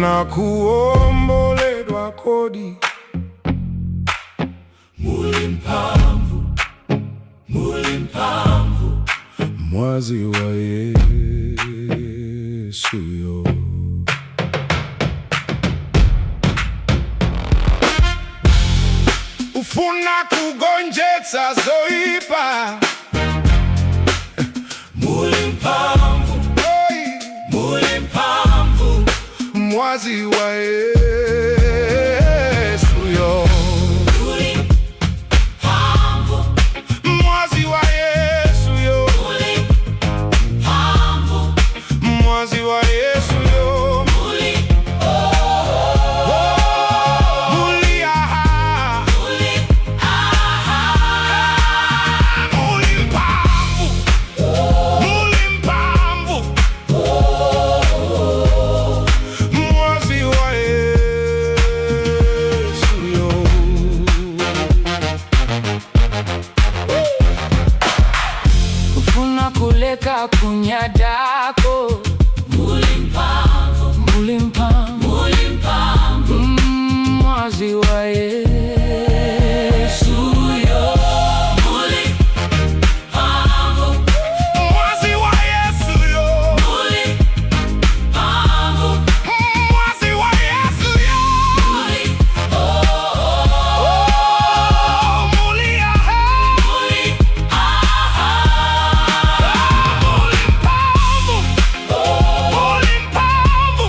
Ufuna kuomboledwa kodi? Muli mphamvu, muli mphamvu, mwazi wa Yesu yo. Ufuna kugonjetsa zoipa? Muli mphamvu, Oi, muli mphamvu, mwazi wa Yesu yo. Muli mphamvu, Mwazi wa Yesu yo. Muli mphamvu, Mwazi wa Yesu yo. Muli Oh, muli aha. Muli aha, Muli mphamvu, muli mphamvu, mwazi wa Yesu yo. Ufuna kuleka kunyadako? Muli mphamvu, Muli mphamvu, muli mphamvu, mwazi wa Yesu yo. Muli mphamvu, Mwazi wa Yesu yo. Muli mphamvu, Mwazi wa Yesu yo. Muli Oh, muli aha. Muli aha, Muli mphamvu, muli mphamvu.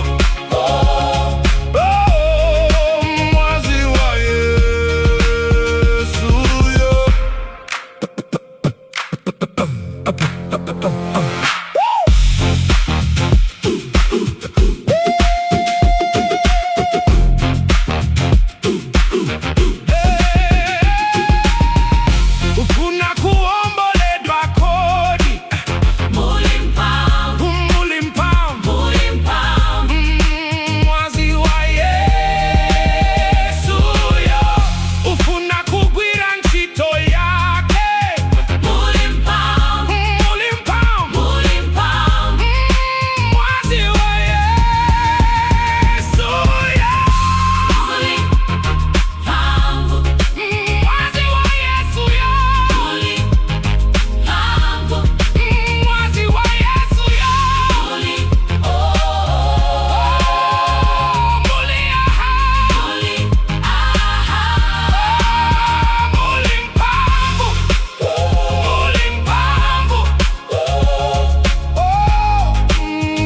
Oh, mwazi wa Yesu yo. Ufuna kuomboledwa kodi? Muli mphamvu, Muli mphamvu, muli mphamvu, mwazi wa Yesu yo. Ufuna kugwira ntchito yake? Muli mphamvu, Muli mphamvu, muli mphamvu, mwazi wa Yesu yo. Muli mphamvu, Mwazi wa Yesu yo. Muli mphamvu, Mwazi wa Yesu yo. Muli Oh, muli aha. Muli aha, Muli mphamvu, muli mphamvu. Oh,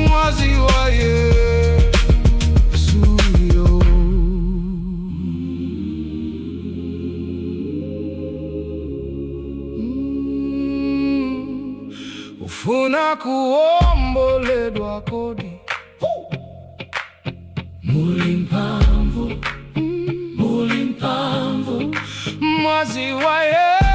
mwazi wa Yesu yo. Ufuna kuomboledwa kodi? Muli mphamvu, muli mphamvu, Mwazi wa Yesu.